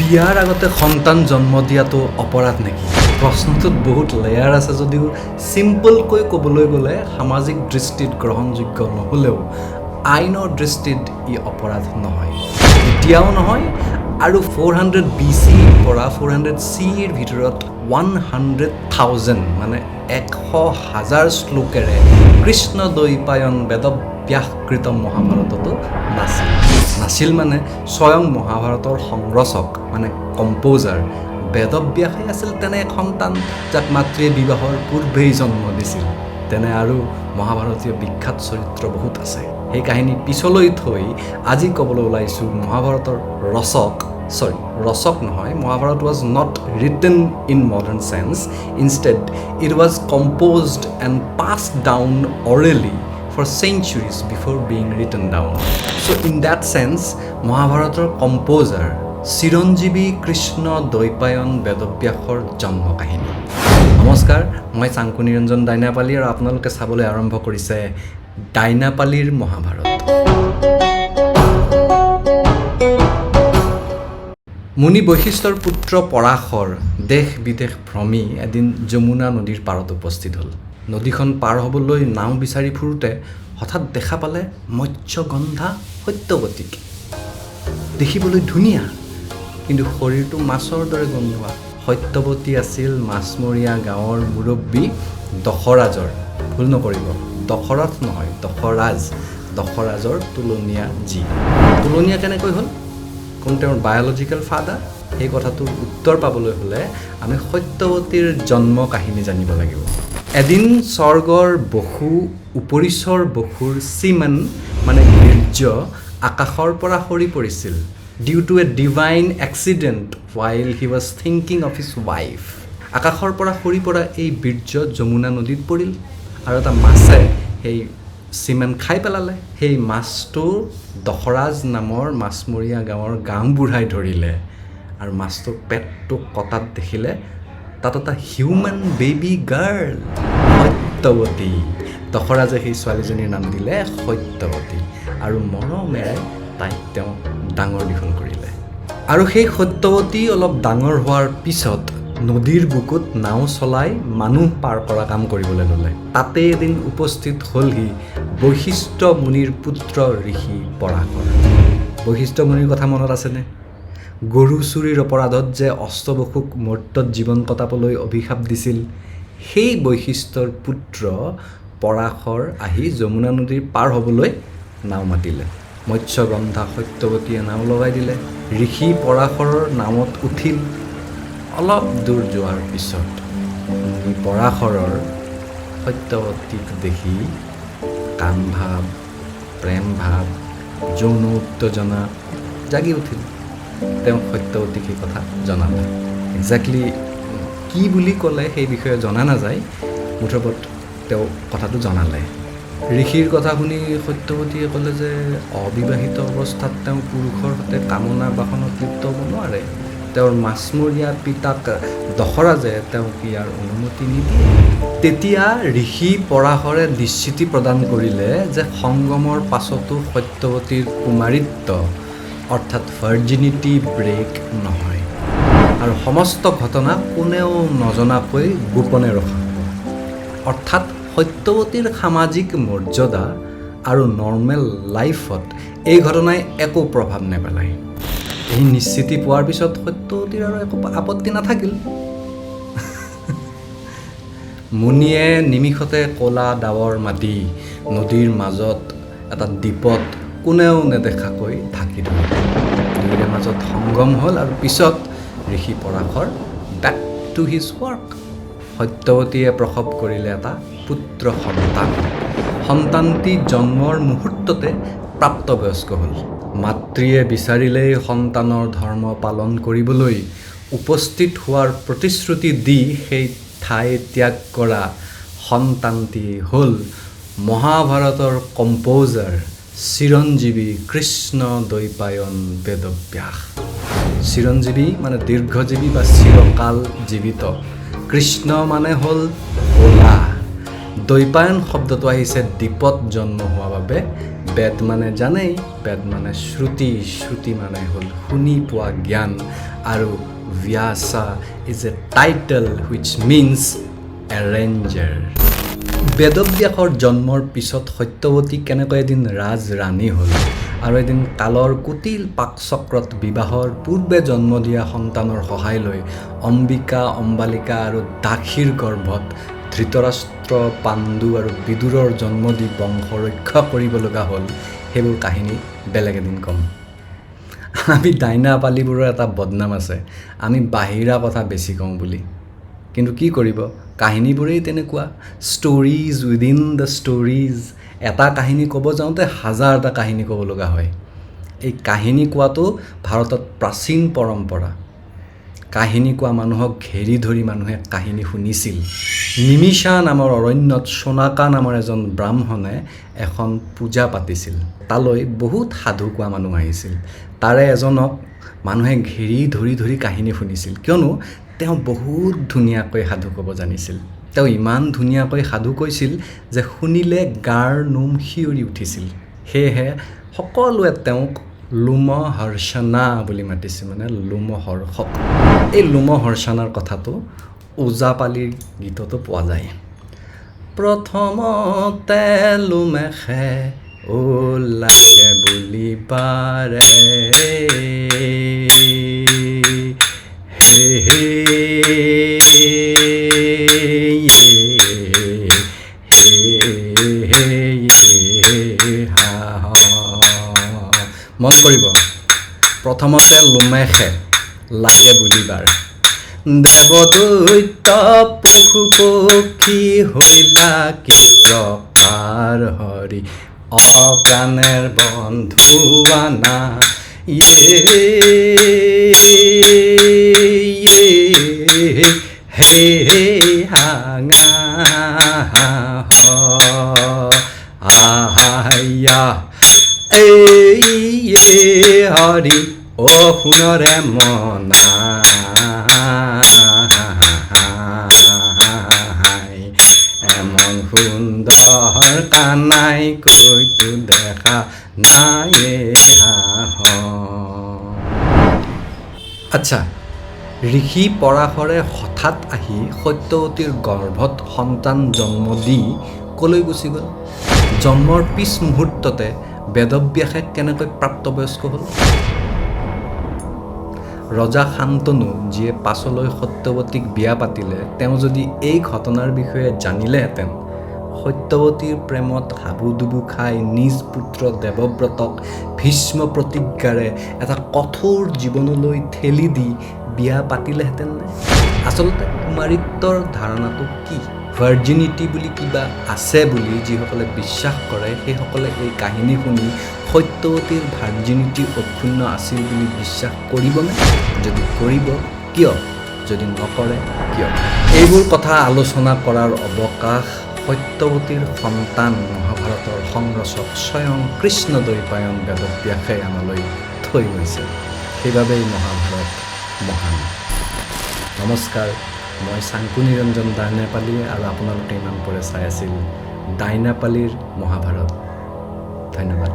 বিয়াৰ আগতে সন্তান জন্ম দিয়াটো অপৰাধ নেকি? প্ৰশ্নটোত বহুত লেয়াৰ আছে যদিও চিম্পলকৈ ক'বলৈ গ'লে সামাজিক দৃষ্টিত গ্ৰহণযোগ্য নহ'লেও আইনৰ দৃষ্টিত ই অপৰাধ নহয়, এতিয়াও নহয়। আৰু 400 বি চিৰ পৰা 400 চিৰ ভিতৰত 100,000 মানে 100,000 শ্লোকেৰে কৃষ্ণ দ্বৈপায়ন বেদব্যাসকৃত মহাভাৰততো নাছিল। নাছিল মানে স্বয়ং মহাভাৰতৰ সংৰচক মানে কম্প'জাৰ বেদব্যাসে আছিল তেনে এক সন্তান, যাক মাতৃয়ে বিবাহৰ পূৰ্বেই জন্ম দিছিল। তেনে আৰু মহাভাৰতীয় বিখ্যাত চৰিত্ৰ বহুত আছে। সেই কাহিনী পিছলৈ থৈ আজি ক'বলৈ ওলাইছোঁ মহাভাৰতৰ ৰচক, চৰি, ৰচক নহয়, Mahabharata was not written in modern sense. Instead, it was composed and passed down orally for centuries before being written down. So in that sense, মহাভাৰতৰ কম্প'জাৰ চিৰঞ্জীৱী কৃষ্ণ দ্বৈপায়ন বেদব্যাসৰ জন্ম কাহিনী। নমস্কাৰ, মই চাংকু নিৰঞ্জন ডাইনাপালী আৰু আপোনালোকে চাবলৈ আৰম্ভ কৰিছে ডাইনাপালীৰ মহাভাৰত। মুনি বৈশিষ্ট্যৰ পুত্ৰ পৰাশৰ দেশ বিদেশ ভ্ৰমি এদিন যমুনা নদীৰ পাৰত উপস্থিত হ'ল। নদীখন পাৰ হ'বলৈ নাও বিচাৰি ফুৰোঁতে হঠাৎ দেখা পালে মৎস্যগন্ধা সত্যৱতীক। দেখিবলৈ ধুনীয়া, কিন্তু শৰীৰটো মাছৰ দৰে গোন্ধোৱা। সত্যৱতী আছিল মাছমৰীয়া গাঁৱৰ মুৰব্বী দশৰাজৰ, ভুল নকৰিব, দশৰথ নহয়, দশৰাজ, দশৰাজৰ তোলনীয়া জী। তোলনীয়া কেনেকৈ হ'ল? কোন তেওঁৰ বায়'লজিকেল ফাদাৰ? সেই কথাটোৰ উত্তৰ পাবলৈ হ'লে আমি সত্যৱতীৰ জন্ম কাহিনী জানিব লাগিব। এদিন স্বৰ্গৰ বসু উপৰিচৰ বসুৰ চিমেন মানে বীৰ্য আকাশৰ পৰা সৰি পৰিছিল due to a divine accident while he was thinking of his wife. আকাশৰ পৰা সৰি পৰা এই বীৰ্য যমুনা নদীত পৰিল আৰু এটা মাছে সেই চিমেন খাই পেলালে। সেই মাছটো দশৰাজ নামৰ মাছমৰীয়া গাঁৱৰ গাঁওবুঢ়াই ধৰিলে আৰু মাছটোৰ পেটটো কটাত দেখিলে তাত এটা হিউমেন বেবী গাৰ্ল, সত্যৱতী। দশৰাজে সেই ছোৱালীজনীৰ নাম দিলে সত্যৱতী আৰু মৰমেৰে তাইক তেওঁ ডাঙৰ দীঘল কৰিলে। আৰু সেই সত্যৱতী অলপ ডাঙৰ হোৱাৰ পিছত নদীৰ বুকুত নাও চলাই মানুহ পাৰ কৰা কাম কৰিবলৈ ল'লে। তাতে এদিন উপস্থিত হ'লহি বৈশিষ্ট্য মুনিৰ পুত্ৰ ঋষি পৰাশৰ। বৈশিষ্ট্য মুনিৰ কথা মনত আছেনে? গৰু চুৰিৰ অপৰাধত যে অষ্টবসুক মৰ্ত্যত জীৱন কটাবলৈ অভিশাপ দিছিল, সেই বৈশিষ্ট্যৰ পুত্ৰ পৰাশৰ আহি যমুনা নদীৰ পাৰ হ'বলৈ নাও মাতিলে। মৎস্যগন্ধা সত্যৱতীয়ে নাও লগাই দিলে। ঋষি পৰাশৰৰ নাৱত উঠিল। অলপ দূৰ যোৱাৰ পিছত মুনি পৰাশৰৰ সত্যৱতীক দেখি কাম ভাৱ, প্ৰেম ভাৱ, যৌন উত্তেজনা জাগি উঠিল। তেওঁ সত্যৱতীক সেই কথা জনালে। একজেক্টলি কি বুলি ক'লে সেই বিষয়ে জনা নাযায়, মুঠৰ ওপৰত তেওঁ কথাটো জনালে। ঋষিৰ কথা শুনি সত্যৱতীয়ে ক'লে যে অবিবাহিত অৱস্থাত তেওঁ পুৰুষৰ সৈতে কামনা বাসনাত লিপ্ত হ'ব নোৱাৰে। তেওঁৰ মাছমৰীয়া পিতাক দশৰাজে তেওঁক ইয়াৰ অনুমতি নিদিয়ে। তেতিয়া ঋষি পৰাশৰে নিশ্চিতি প্ৰদান কৰিলে যে সংগমৰ পাছতো সত্যৱতীৰ কুমাৰিত্ব অৰ্থাৎ ভাৰ্জিনিটি ব্ৰেক নহয় আৰু সমস্ত ঘটনা কোনেও নজনাকৈ গোপনে ৰখা হ'ব। অৰ্থাৎ সত্যৱতীৰ সামাজিক মৰ্যাদা আৰু নৰ্মেল লাইফত এই ঘটনাই একো প্ৰভাৱ নেপেলায়। এই নিশ্চিতি পোৱাৰ পিছত সত্যৱতীৰ আৰু একো আপত্তি নাথাকিল। মুনিয়ে নিমিষতে ক'লা ডাৱৰ মাতি নদীৰ মাজত এটা দ্বীপত কোনেও নেদেখাকৈ ঢাকি ধৰিলে। দুয়োৰে মাজত সংগম হ'ল আৰু পিছত ঋষি Parashar back to his work. সত্যৱতীয়ে প্ৰসৱ কৰিলে এটা পুত্ৰ সন্তান। সন্তানটি জন্মৰ মুহূৰ্ততে প্ৰাপ্তবয়স্ক হ'ল। মাতৃয়ে বিচাৰিলেই সন্তানৰ ধৰ্ম পালন কৰিবলৈ উপস্থিত হোৱাৰ প্ৰতিশ্ৰুতি দি সেই ঠাই ত্যাগ কৰা সন্তানটি হ'ল মহাভাৰতৰ কম্প'জাৰ চিৰঞ্জীৱী কৃষ্ণ দ্বৈপায়ন বেদব্যাস। চিৰঞ্জীৱী মানে দীৰ্ঘজীৱী বা চিৰকাল জীৱিত। কৃষ্ণ মানে হ'ল ক'লা দ্বৈপায়ন শব্দটো আহিছে দ্বীপত জন্ম হোৱা বাবে। বেদ মানে জানেই, বেদ মানে শ্ৰুতি, শ্ৰুতি মানে হ'ল শুনি পোৱা জ্ঞান, আৰু Vyasa is a title which means arranger. বেদব্যাসৰ জন্মৰ পিছত সত্যৱতী কেনেকৈ এদিন ৰাজৰাণী হ'ল আৰু এদিন কালৰ কুটিল পাকচক্ৰত বিবাহৰ পূৰ্বে জন্ম দিয়া সন্তানৰ সহায় লৈ অম্বিকা, অম্বালিকা আৰু দাসীৰ গৰ্ভত ধৃতৰাষ্ট্ৰ, পাণ্ডু আৰু বিদুৰৰ জন্ম দি বংশ ৰক্ষা কৰিব লগা হ'ল, সেইবোৰ কাহিনী বেলেগ এদিন ক'ম। আমি ডাইনাপালীবোৰৰ এটা বদনাম আছে, আমি বাহিৰা কথা বেছি কওঁ বুলি। কিন্তু কি কৰিব, কাহিনীবোৰেই তেনেকুৱা, ষ্টৰিজ উইদিন the stories. এটা কাহিনী ক'ব যাওঁতে হাজাৰটা কাহিনী ক'ব লগা হয়। এই কাহিনী কোৱাটো ভাৰতত প্ৰাচীন পৰম্পৰা। কাহিনী কোৱা মানুহক ঘেৰি ধৰি মানুহে কাহিনী শুনিছিল। নিমিষা নামৰ অৰণ্যত সোণাকা নামৰ এজন ব্ৰাহ্মণে এখন পূজা পাতিছিল। তালৈ বহুত সাধু কোৱা মানুহ আহিছিল। তাৰে এজনক মানুহে ঘেৰি ধৰি ধৰি কাহিনী শুনিছিল, কিয়নো তেওঁ বহুত ধুনীয়াকৈ সাধু ক'ব জানিছিল। তেওঁ ইমান ধুনীয়াকৈ সাধু কৈছিল যে শুনিলে গাৰ নোম শিয়ৰি উঠিছিল। সেয়েহে সকলোৱে তেওঁক লোমহৰ্ষণা বুলি মাতিছে, মানে লোমহৰ্ষক। এই লোমহৰ্ষণাৰ কথাটো ওজাপালিৰ গীততো পোৱা যায়। প্ৰথমতে লোমেখে ও লাগে বুলিবাৰে, হে হে হে। মন কৰিব, প্ৰথমতে লোমেখে লাগে বুলিবাৰ, দেৱদৈত্য পশু পক্ষী হইলা কি প্ৰকাৰ হৰি অপ্ৰাণেৰ বন্ধু আনা ইয়ে হে হাঙা আহাইয়া এই হৰি অ সোণৰে মনা এমন সুন্দৰ কানাই কৈতো দেখা নাই। আচ্ছা, ঋষি পৰাশৰে হঠাৎ আহি সত্যৱতীৰ গৰ্ভত সন্তান জন্ম দি কলৈ গুচি গ'ল? জন্মৰ পিছ মুহূৰ্ততে বেদব্যাসে কেনেকৈ প্ৰাপ্তবয়স্ক হ'ল? ৰজা শান্তনু, যিয়ে পাছলৈ সত্যৱতীক বিয়া পাতিলে, তেওঁ যদি এই ঘটনাৰ বিষয়ে জানিলেহেঁতেন, সত্যৱতীৰ প্ৰেমত হাবুডুবু খাই নিজ পুত্ৰ দেৱব্ৰতক ভীষ্ম প্ৰতিজ্ঞাৰে এটা কঠোৰ জীৱনলৈ ঠেলি দি বিয়া পাতিলেহেঁতেননে? আচলতে কুমাৰীত্বৰ ধাৰণাটো কি? ভাৰ্জিনিটি বুলি কিবা আছে বুলি যিসকলে বিশ্বাস কৰে, সেইসকলে এই কাহিনী শুনি সত্যৱতীৰ ভাৰ্জিনিটি অক্ষুণ্ণ আছিল বুলি বিশ্বাস কৰিবনে? যদি কৰিব, কিয়? যদি নকৰে, কিয়? এইবোৰ কথা আলোচনা কৰাৰ অৱকাশ সত্যৱতীৰ সন্তান মহাভাৰতৰ সংৰচক স্বয়ং কৃষ্ণ দ্বৈপায়ন বেদব্যাসে আমালৈ থৈ গৈছে। সেইবাবেই মহাভাৰত মহান। নমস্কাৰ, মই চাংকু নিৰঞ্জন ডাইনাপালী, আৰু আপোনালোকে ইমান পৰে চাই আছিল ডাইনাপালীৰ মহাভাৰত। ধন্যবাদ।